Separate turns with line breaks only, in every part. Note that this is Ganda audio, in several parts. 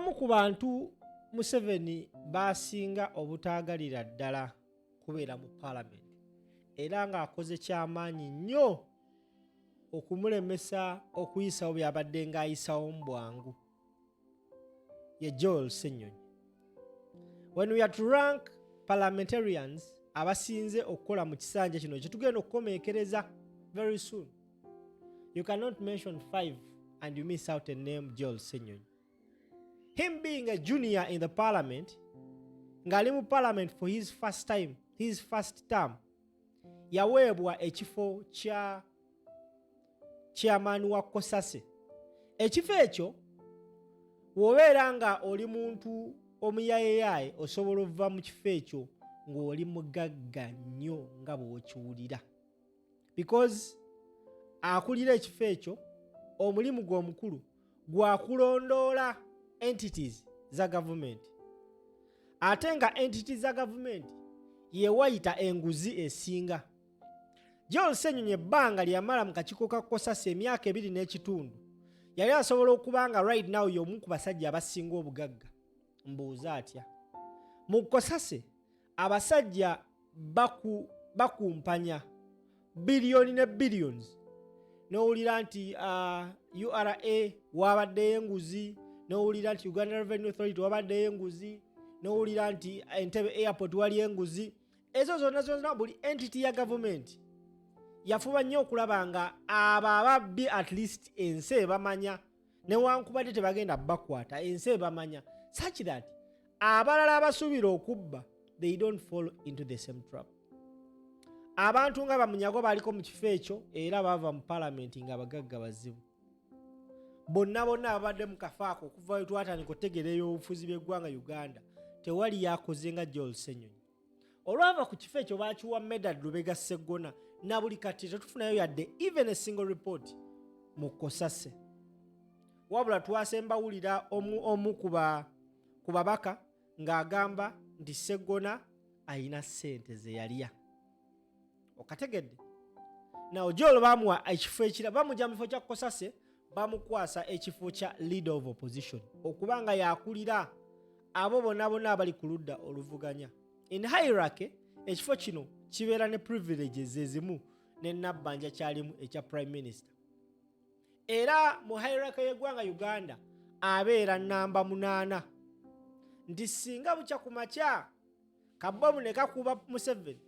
Abamu ku bantu Museveni baasinga obutaagalira ddala kubeera mu Palamenti era ng'akoze kyamaanyi nnyo okumulemesa okuyisawo byabadde ng'ayisawo mu bwangu ye Joel Ssenyonyi. When we are to rank parliamentarians abasinze okukola mu kisanja kino kyetugenda okukomekereza very soon, you cannot mention five and you miss out a name Joel Ssenyonyi. Him being a junior in the parliament, ng'ali mu parliament for his first time, his first term, yaweebwa ekifo kya chairman wa COSASE. Ekifo ekyo bw'obeera nga oli muntu omuyayeyaaye, osobola okuva mu kifo ekyo ng'oli mugagga nnyo nga bw'okiwulira, because akulira ekifo ekyo omulimu gwe omukulu gwakulondoola entities za gavumenti, ate nga entities za gavumenti yewayita enguzi esinga. Joel Ssenyonyi ebbanga lyeyamala mu kakiiko ka COSASE, emyaka 2.5, yali asobola okuba nga right now y'omu ku basajja abasinga obugagga. Mbuuza atya? Mu COSASE abasajja bakumpanya biliyoni ne billions, nowulira nti URA wabaddeyo enguzi, nowulira nti Uganda Revenue Authority wabaddeyo enguzi, nowulira nti Entebbe Airport wali enguzi. Ezo zonna zonna, buli entity ya gavumenti yafuba nnyo okulaba nga abo ababbi at least ensi ebamanya, newankubadde tebagenda bakwata, ensi ebamanya, such that abalala abasuubira okubba, they don't fall into the same trap. Abantu nga bamunyago baliko mu kifo ekyo era bava mu palamenti nga abagagga bazibu. Bonna bonna ababadde mu kafo ako okuva we twatandika okutegeera ebyobufuzi by'eggwanga Uganda, tewali yakoze nga Joel Ssenyonyi. Olwava ku kifo ekyo, bakiwa Medard Lubega Sseggona, na buli kati tetufunayo yadde even a single report mu COSASE. Wabula twasembawulira omu ku babaka ng'agamba nti Sseggona ayina ssente ze yalya. Okategedde? Nawo Joel bamuwa ekifo ekira, bamugya mu kifo kya COSASE, bamukwasa ekifo kya leader of opposition, okuba nga yakulira abo bonna bonna abali ku ludda oluvuganya. In hierarchy, ekifo kino kibeera ne privileges ezimu ne nabbanja kyalimu ekya prime minister. Era mu hierarchy y'eggwanga Uganda abeera namba 8, nti singa bukya ku makya kabomu ne kakuba Museveni,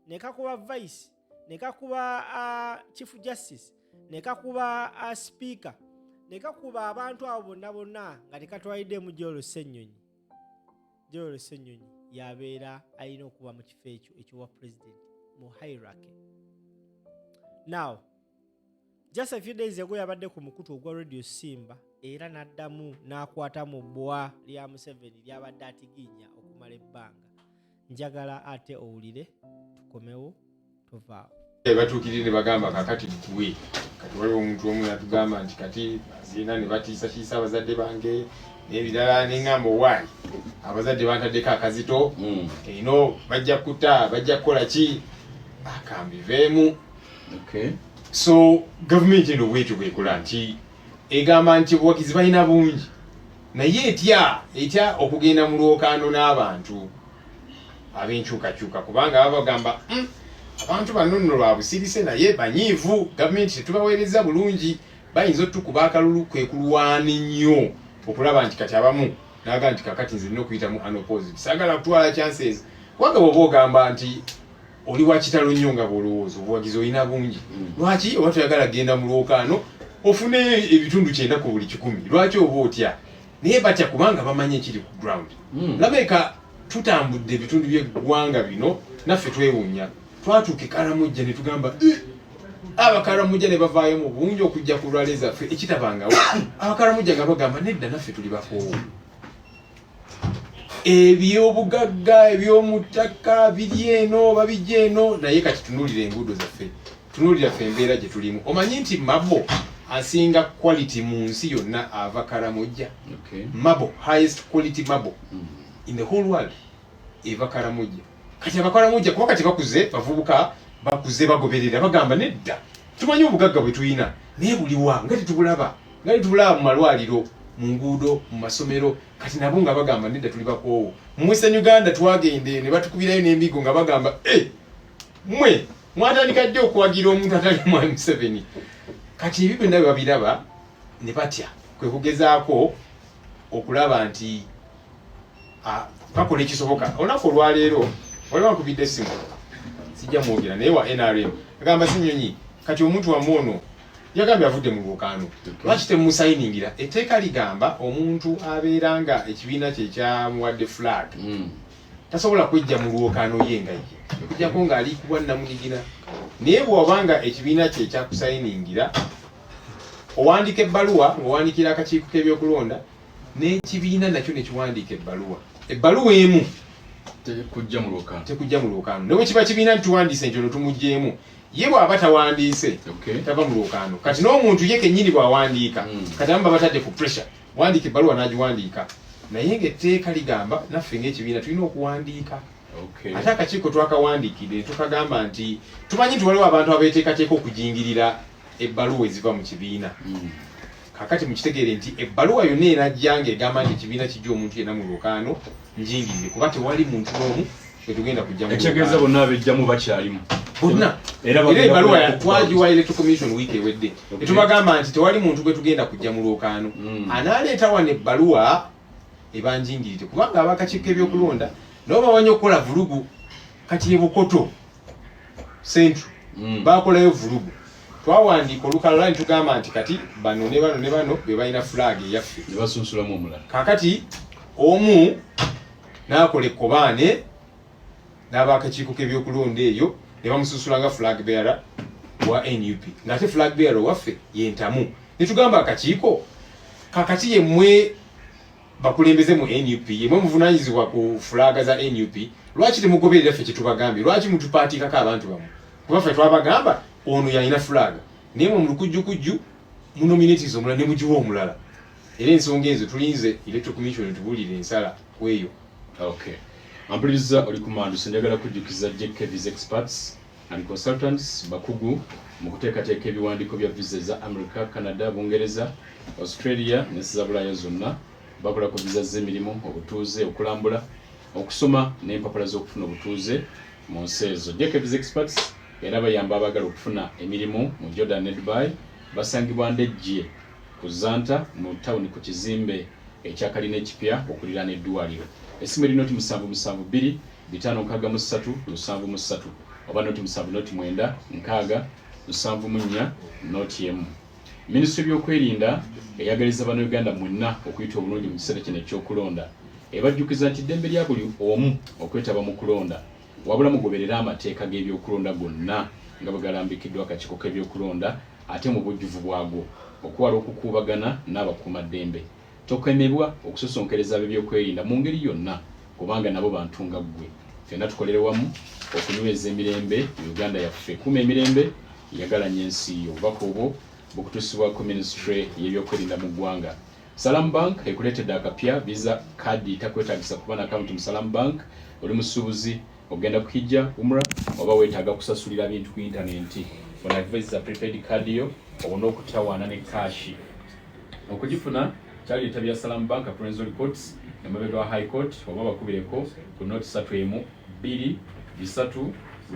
ne kakuba vice, ne kakuba chief justice, ne kakuba speaker, ne kakuba abantu abo bonna bonna nga tekatwaliddemu Joel Ssenyonyi, Joel Ssenyonyi yabeera alina okuba mu kifo ekyo ekyowa president mu hierarchy. Now, just a few days ago yabadde ku mukutu ogwa Radio Simba era n'addamu n'akwata mu bbwa lya Museveni lyabadde atiginya okumala ebbanga. Njagala ate owulire, tukomewo, tovaawo.
Batuukirire ne bagamba, "Kakati tuwe." Kati waliwo omuntu omu yatugamba nti kati zirina ne batiisatiisa abazadde bange n'ebirala, neŋŋamba, "Owaayi, abazadde bantaddeko akazito eno, bajja kuta, bajja kukola ki, akambiveemu." So gavumenti eno bwetyo bwekola, nti egamba nti obuwagizi balina bungi, naye etya etya okugenda mu lwokaano n'abantu ab'enkyukakyuka, kubanga baba bagamba, abantu bano nno lwa busirise naye banyiivu, gavumenti tetubaweereza bulungi, bayinza otukuba akalulu." Kwe kulwana ennyo okulaba nti kati abamu naga nti, "Kakati nze nina okuyitamu unopposed, saagala kutwala chances," kubanga bw'oba ogamba nti oli wa kitalo nnyo nga bw'olowooza, obuwagizi olina bungi, lwaki oba toyagala genda mu lwokaano ofune ebitundu 90 ku buli 100? Lwaki oba otya? Naye batya kubanga bamanyi ekiri ku ground. Labeka tutambudde ebitundu by'eggwanga bino, naffe twewuunya. Twatuuka e Karamujja ne tugamba, "Eh, Abakaramujja ne bavaayo mu bungi okujja ku rally zaffe, ekitabangawo." Abakaramujja nga bagamba, "Nedda, naffe tuli bakoowu, ebyobugagga ebyomuttaka biri eno, babijja eno." Naye kati tunuulira enguudo zaffe, tunuulira ffe embeera gye tulimu. Omanyi nti marble asinga quality mu nsi yonna ava Karamujja? Marble, highest quality marble in the whole world eva Karamujja. Kati Abakaramujja, kuba kati bakuze, bavubuka bakuze, bagoberera, bagamba, "Nedda, tumanyi obugagga bwe tulina, naye buliwa nga tetubulaba, nga tetubulaba mu malwaliro?" Mu nguudo, mu masomero, kati nabo nga bagamba nedda, tuli bakoowu. Mu Western Uganda twagende ne batukubirayo n'embigo nga bagamba, "E, mmwe mwatandika ddi okuwagira omuntu atali mwami Museveni?" Kati ebyo byonna bwe babiraba ne batya, kwe kugezaako okulaba nti bakola ekisoboka. Olunaku olwaleero waliwo ankubidde essimu, sijja mwogera naye, wa NRM, agamba, "Sinyonyi, kati omuntu wamu ono yagambye avudde mu lwokaano, lwaki temusayiningira?" Etteeka ligamba omuntu abeera nga ekibiina kye kyamuwadde flag tasobola kwejja mu lwokaano ye nga ye, okujjako ng'ali kubwa namunigina. Naye bw'oba nga ekibiina kye kyakusayiningira, owandiika ebbaluwa ng'owandiikira akakiiko k'ebyokulonda, n'ekibiina nakyo ne kiwandiika ebbaluwa, ebbaluwa emu
tekujja mu lwokaano.
Tekujja mu lwokaano, ne bwe kiba kibiina nti tuwandiise nti ono tumuggyeemu, ye bw'aba tawandiise tava mu lwokaano. Kati n'omuntu ye kennyini bw'awandiika, kati abamu babatadde ku pressure, wandiika ebbaluwa, n'agiwandiika, naye ng'etteeka ligamba naffe ng'ekibiina tulina okuwandiika. Ate akakiiko twakawandiikidde ne tukagamba nti tumanyi nti waliwo abantu abeeteekateeka okujingirira ebbaluwa eziva mu kibiina. Kakati mukitegeere nti ebbaluwa yonna enajja ng'egamba nti ekibiina kijja omuntu yenna mu lwokaano, njingirire, kuba tewali muntu n'omu gwetugenda kujja mu
Ekitegeeza
lwokaano.
bonna abejjamu bakyalimu.
Bonna.
Era
Era
bagenda
ebbaluwa
kubeera ku
twagiwa Electoral Commission wiiki ewedde, netubagamba nti tewali muntu gwe tugenda kujja mu lwokaano. Anaaleeta wano ebbaluwa ebanjingirire, kubanga abakakiiko ebyokulonda nabo bamanyi okukola vulugu. Kati ebukoto Central bakolayo vulugu. Twawandiika olukalala ne tugamba nti kati bano ne bano ne bano be balina flag eyaffe.
Ne basunsulamu omulala.
Kakati omu n'akola ekkobaane n'abakakiiko k'ebyokulonda eyo ne bamusunsula nga flag bearer wa NUP, ng'ate flag bearer waffe ye Ntamu. Ne tugamba akakiiko, kakati yemmwe bakulembeze mu NUP, yemwe muvunanyizibwa ku flag za NUP, lwaki temugoberera ffe kyetubagambye? Lwaki mutupaatiikako abantu bammwe? Kuba ffe twabagamba ono yalina flag, naye mwe mulukujjukujju munominatiza omulala ne mugiwa omulala. Era ensonga ezo tulinze Electoral Commission tubuulire ensala ku eyo.
Okay, ampuliriza oli ku Manduso, njagala kujjukiza JK Visa Experts and Consultants, bakugu mu kuteekateeka ebiwandiiko bya visa eza America, Canada, Bungereza, Australia n'ensi za Bulaaya zonna. Bakola ku visa z'emirimu, obutuuze, okulambula, okusoma n'empapula z'okufuna obutuuze mu nsi ezo. JK Visa Experts era bayamba abaagala okufuna emirimu mu Jordan ne Dubai. Basangibwa Ndejje ku Zanta mu tawuni, ku kizimbe ekyakalina ekipya okuliraana eddwaliro. Essimu eri 072 563 73 oba 0 7 0 9 6 74 01. Minisitule y'ebyokwerinda eyagaliza Bannayuganda mwenna okuyita obulungi mu kiseera kino ekyokulonda. Ebajjukiza nti ddembe lya buli omu okwetaba mu kulonda, wabula mugoberere amateeka g'ebyokulonda gonna nga bwe galambikiddwa akakiiko k'ebyokulonda ate mu bujjuvu bwagwo, okuwala okukuubagana n'abakuumaddembe. Tokemebwa okusosonkereza ab'ebyokwerinda mu ngeri yonna, kubanga nabo bantu nga ggwe. Ffenna tukolere wamu okunyweza emirembe mu Uganda yaffe. Kuuma emirembe, yagala nnyo ensi yo. Obubaka obwo bukutuusibwako Minisitule y'ebyokwerinda mu ggwanga. Salam Bank ekuleetedde akapya Visa card, takwetaagisa kuba na akawunti mu Salam Bank. Oli musuubuzi, ogenda kuhijja, umra, oba weetaaga kusasulira bintu ku intanenti, funa Visa prepaid card yo owone okutawaana ne cash. Okugifuna kyaleeta bya Salam Bank, Rwenzori Courts, emabega wa High Court, oba bakubireko ku 0 3 1 2 3 6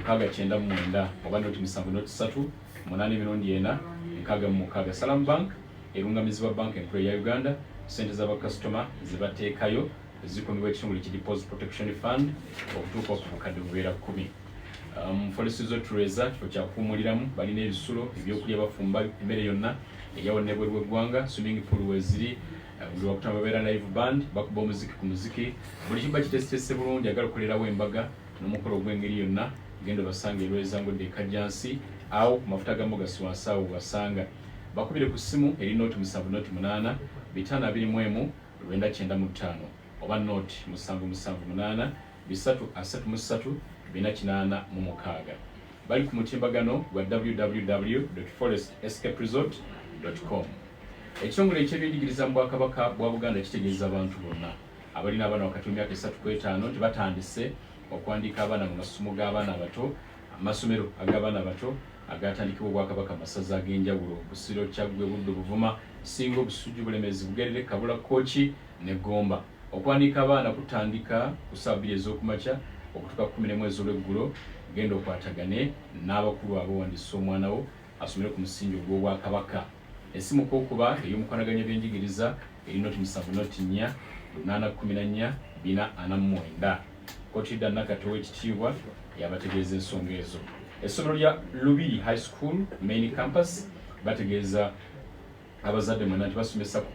99 oba 0 7 0 3 8 emirundi 4 66. Salam Bank erungamizibwa Banka Enkulu eya Uganda. Sente z'abakasitoma zebateekayo zikumibwa ekitongole ki Deposit Protection Fund okutuuka ku bukadde bubeera 10. Forest Resort Lweza kifo kyakuwummuliramu. Balina ebisulo, ebyokulya, bafumba emmere yonna eyawo nebweru w'eggwanga. Swimming pool weziri. Buli wakutama babeera live band, bakuba omuziki ku muziki, buli kiba kitesitese bulungi. Agala okukolerawo embaga n'omukolo ogw'engeri yonna, genda obasanga erweza ng'odda ekajjansi awo ku mafuta ga Mogasi, wansi awo basanga. Bakubire ku ssimu eri 0 7 0 8 521 995 oba 0 7 7 8 3 33 486. Bali ku mutimbagano gwa www forest escape resort com. Ekitongole ekyebyenjigiriza mu Bwakabaka bwa Buganda kitegeeza abantu bonna abalina abaana wakati mu myaka 3 ku 5 nti batandise okuwandiika abaana mu masomo g'abaana abato, amasomero ag'abaana abato agatandikibwa Obwakabaka mu masaza ag'enjawulo: Busiro, Kyaggwe, Buddu, Buvuma. Singo, Busujju, Bulemezi, Bugerere, Kabula, Kooki ne Gomba. Okwandiika abaana kutandika ku ssaawa 2 ez'okumakya okutuuka ku 11 ez'olweggulo. Genda okwatagane n'abakulu abo owandiise omwana wo asomere ku musingi ogw'Obwakabaka. Essimu kwokuba ey'omukwanaganya ebyenjigiriza eri 0 7 0 4 8 14 449. Kotilda Nakato ow'ekitiibwa yabategeeza ensonga ezo. Essomero lya Lubiri High School Main Campus bategeeza abazadde mwenna nti basomesa ku